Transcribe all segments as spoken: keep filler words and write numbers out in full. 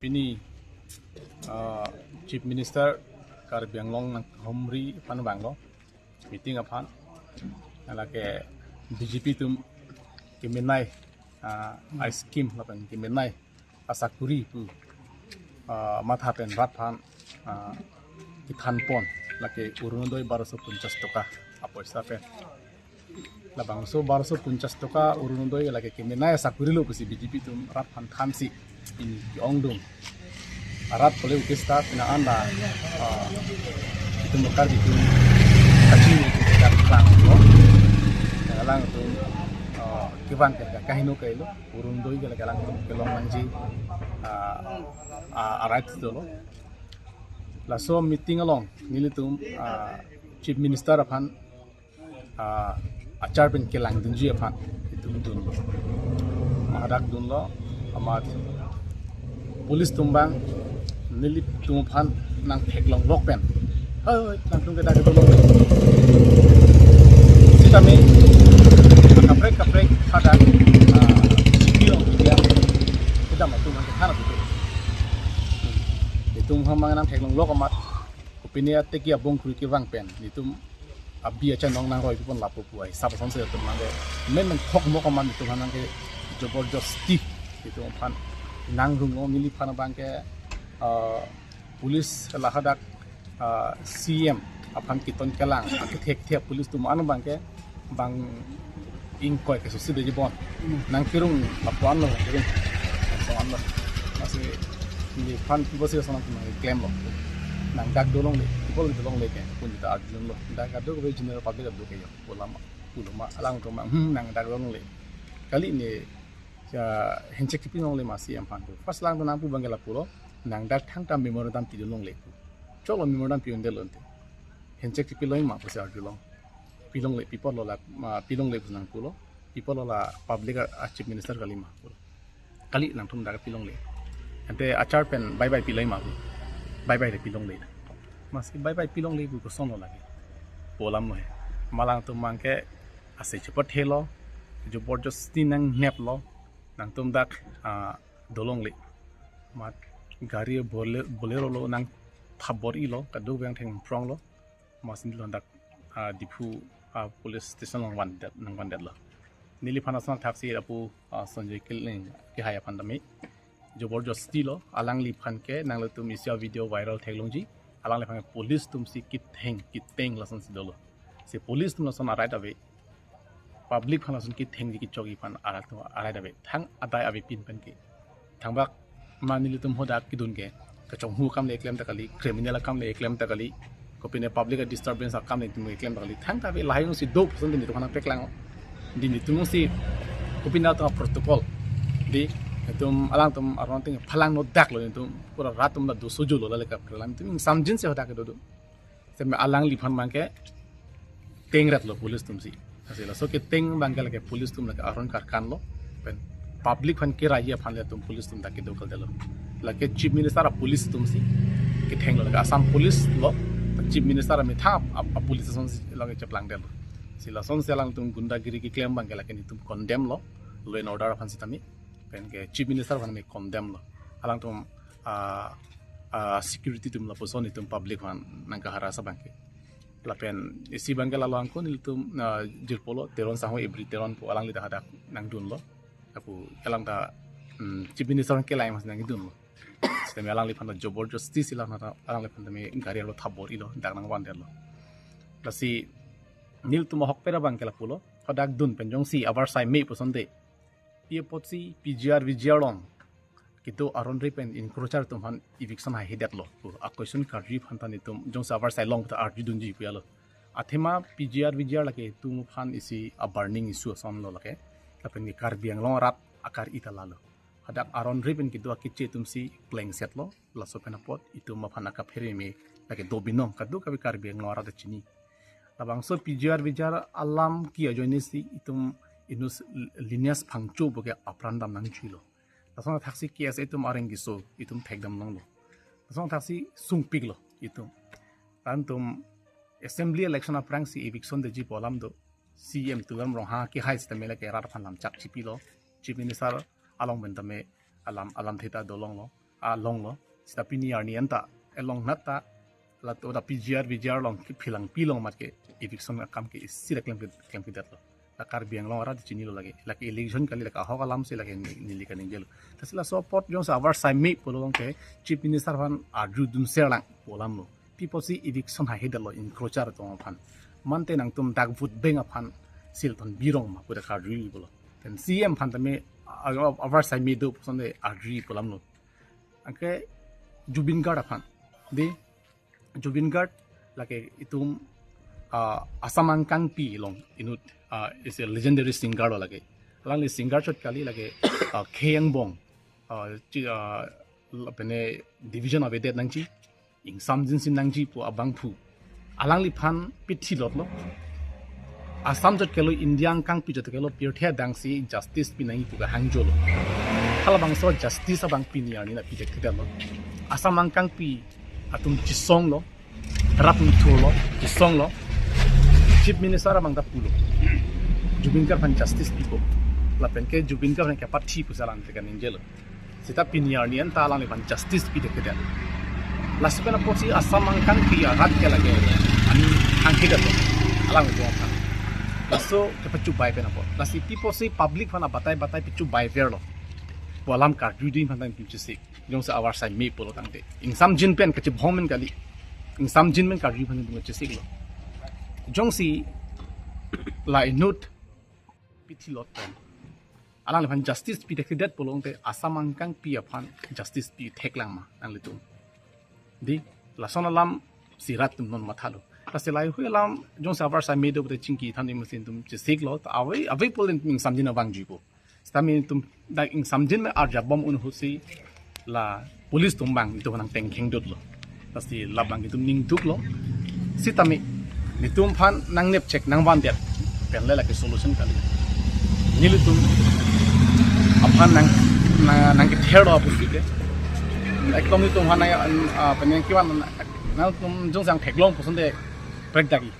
Pini uh, Chief Minister Karbi Anglong nang homri aphan vanglo meeting aphan, lake B J P atum kemenei uh, a scheme lapen kemenei asakuri pu uh, matha pen rat aphan uh, kethan pon, lake Orunodoi baroso ponchas toka apoisa pen. Labangso baroso ponchas toka Orunodoi lake kemenei asakuri lo pusi B J P atum rat aphan thansi pini ke-ongdung. Arat pule ukista pina anda uh, itum bakar itum kachi itum bakar klang lo. Alangtum uh, kevang ke kaheno kailo, Orunodoi ke lake alangtum kelong nangji uh, uh, a right dolo. Laso meeting along nelitum uh, Chief Minister aphan uh, achar pen kelangdunji aphan itum dunlo. Hadak dunlo, amat police atum abang nelitum aphan nangtheklong lok pen, "Hoi, nangtum ke dak dolo." Sitame kaprek kaprek hadak uh, G P along dia kedam atum abang ke thana betul. Itum aphan abang nangtheklong lok amat, kopine ateki abong kuri kevang pen itum abi achanong nangroi pipon lapu pu ai sap asonsi itum nangke men nangthok mo kaman itum aphan nangke joborjosti itum aphan nangrung lo. Neliphan abang ke uh, police la hadak uh, C M aphan keton kelang akethek thek police atum an abang ke bang ingkoi ke susi de jibon. Nangkerung lapu-an lo, nangkerung. Laso-an lo. Masi neliphan pibo si lason nangklem lo. Nangdak dolongle, pipo dolongle ke, punjita arjun lo. Dak adu ke general public adu ke yo. Ulama, ulama, alangtum abang, hmm, nangdak dolongle. Kali ne, ya, henchek kipi longle masi amphan tu. Pas alangtum nangpu abang ke lapu lo, nangdak thangta memorandum pi dolongle. Choklo memorandum pi-un-edetlo ante. Henchek kipi longma pusi arjulong. Pilongle, pipo lo la, ma, pilongle pusi nangpulo. Pipo lo la public a, a Chief Minister kalima pulo. Kali nangtum dak pilongle. Ante achar pen bye bye pilai ma pu. Bye bye le pilongle. Masi bye bye pilongle pu koson lo lake. Pu alam lo he. Ma alangtum abang ke ase chepathelo. Joborjosti nangneplo. Nangtum dak uh, dolongle. Mat gari Bole-, Bolero lo nangthap bor-ilo. Kadokave angtheng prong lo. Masi neli lo dak uh, Diphu uh, police station nangvandet, nangvandet lo. Neliphan ason thaksi apu uh, Sanjay Killing kehai aphan tame joborjosti lo, alangliphan ke nanglitum isi a video viral theklongji, alangliphan ke police atum si ketheng, ketheng lasonsi dolo. Si police atum lason a right ave, public aphan lason kethengji kechokji aphan a right, a right ave. Thang adai avepin pen ke. Thangbak ma nelitum hadak kedun ke kachonghu akam le klem ta kali, criminal akam le klem ta kali, kopine public a disturbance akam le itum klem ta kali. Thangta ave lahai nung si do person di netum aphan peklang. Di netum si kopine atum protocol. Di netum alangtum aron ting phalang no dak lo, netum pura rat atum la do sojo lo, la le kap kelang netum samjin si hadak kedo do. Seme alangliphan abang ke tengret lo police atum si. Asi laso keteng abang ke lake police atum lake aron karkan lo. Pen public aphan kerai aphan le atum police atum dak kedo kal delo. Lake Chief Minister a police atum si ketheng lo, lake Assam Police lo, Chief Minister amethang a, a police ason si lake cheplang delo. Si lasonsi alangtum gundagiri keklem abang ke lake netum condemn lo, law and order aphan sitame. Pen ke Chief Minister aphan me condemn lo. Alangtum uh, uh, security atum lapuson itum public aphan nangkahara sa abang ke. Lapen isi abang ke lalo angkon ilitum uh, jirpo lo, Teron sangho Ebri Teron pu alangli ta hadak nangdun lo. Apu alang ta um, Chief Minister kelai mas nangdun lo. Sitame alangliphan ta joborjosti si alang ta, alangliphan tame gari lo thap bor-ilo, dak nangvandet lo. Lasi nelitum ahokpet abang ke lapu lo, hadak dun pen jongsi avarsai me puson de. Pi apotsi P G R V G R along kedo aron ri pen encroacher atum aphan eviction haihedet lo pu a question karju aphan ta netum jongsi avarsai long ta arju dunji puya lo. Athema P G R V G R lake itum aphan isi a burning issue ason lo lake. Lapen ke Karbi Anglong arat akar-i ta lalo. Hadak aron ri pen kedo akeche atum si plengset lo. Laso pen apot itum aphan akaphere me lake do binong, kadokave Karbi Anglong arat chini. Labangso P G R V G R alam ke ajoine si itum inus lineage phangcho bo ke apran dam nangchilo. Lason thaksi K S A atum areng keso itum thekdam longlo. Lason thaksi sungpik lo itum. Tantum assembly election aphrangsi eviction deji pu alam do. C M Tuliram Ronghang kehai sitame lake rat aphan lam chak chipilo. Chief Minister along pen tame alam, alam theta dolong lo. along lo. Sita pini arni anta elong nat ta lato da P G R V G R along kephilang pilong mat ke eviction akam ke isi ra klem ke, klem kedetlo. La Karbi Anglong arat chinilo lake. Lake election kali, lake ahok alam si lake ni-, neli kaningjelo. Lasi laso apot jongsi avarsai me pulo tangte Chief Minister aphan arjudun serlang pu alam lo. Pi apotsi eviction hahedetlo encroacher atum aphan? Mante nangtum dak vote bank aphan silton birong ma pu dak arju pulo. Then C M aphan tame a-, avarsai me do puson de arju pu alam lo. Anke Zubeen Garg aphan. Dei, Zubeen Garg lake itum, ah, Assam angkangpi along inut, ah, is a legendary singer lo lake. Alangli singer chot kali lake, ah, Khei Angbong, ah, chi-, ah, la pene division avedet nangji, ingsamjinsi nangji pu abangphu. Alangliphan pithilotlo. Assam chot kelo, India angkangpi chot kelo, pirthe adang si justice pinangji pu kahangjo lo. Halabangso justice abang pini arni nangpijak kedetlo. Assam angkangpi atum chisonglo, rap mithurlo, chisonglo. Chief Minister abang ta pulo, Zubeen Garg aphan justice pipo. Lapen ke Zubeen Garg aphan kepathi pusi alang te kaningjelo. Sita pini arni anta alangliphan justice pide kedet. Lasi pen apotsi Assam angkangpi arat ke lake ani angkidetlo alanglitum aphan. Laso kepachubai pen apot. Lasi pi apotsi public aphan abatai batai pachubai verlo pu alam karjudun aphan tang chesik. Jongsi avarsai me pulo tangte, ingsamjin pen kachibhong men kali. Ingsamjin men karju aphan tang chesiklo. Jongsi la inut pithilot pen alangliphan justice pide kedet pulo tangte Assam angkangpi aphan justice pitheklang ma nanglitum? Dei, lason alam si rat atum non mathalo. Lasi lahei alam jongsi avarsai me do pute chingki than imasin atum chesiklo. Ta ave, ave pulo itum ingsamjin abang juipo. Sitame itum dak ingsamjin me arjabom un ahutsi la police atum abang itum nangtengkheng dutlo. Lasi labang itum ningduklo. Sitame netum aphan nangnepchek nangvandet pen le lake solution kali. Nelitum aphan nang, nang, nangkether do pusi ke. Ekdom netum aphan nang, ah, pen nangkevan nangtum jongsi theklong puson de prek dagi.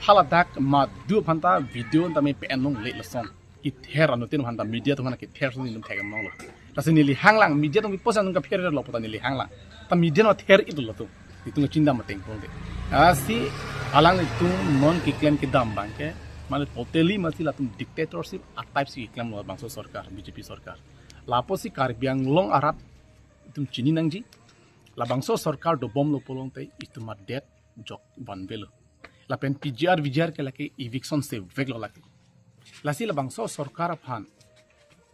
Haladak madu aphan ta video tame pen longle lason kether anuttin aphan ta media atum aphan kether ason nelitum thek nanglo. Lasi neli hanglang media atum pi apotsi nang kapher lo pu ta neli hanglang. Ta media no ther-itlo atum. Itum kachingdam ateng pon de. Lasi alanglitum non keklem kedam abang ke, mane totally masi latum dictatorship a-type si klemlo labangso sorkar, B J P sorkar. La apotsi Karbi Anglong arat itum chini nangji. Labangso sorkar dobomlo pulo tangte itum adet jok vanvelo. Lapen P G R V G R ke lake eviction seveklo lake. Lasi labangso sorkar aphan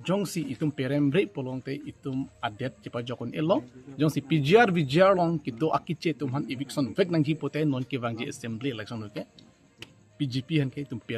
jongsi itum peremre pulo tangte itum adet chepajok un-elo. Jongsi P G R V G R along kedo akeche atum aphan eviction vek nangji pute non kevangji assembly election ke B J P aphan ke itum per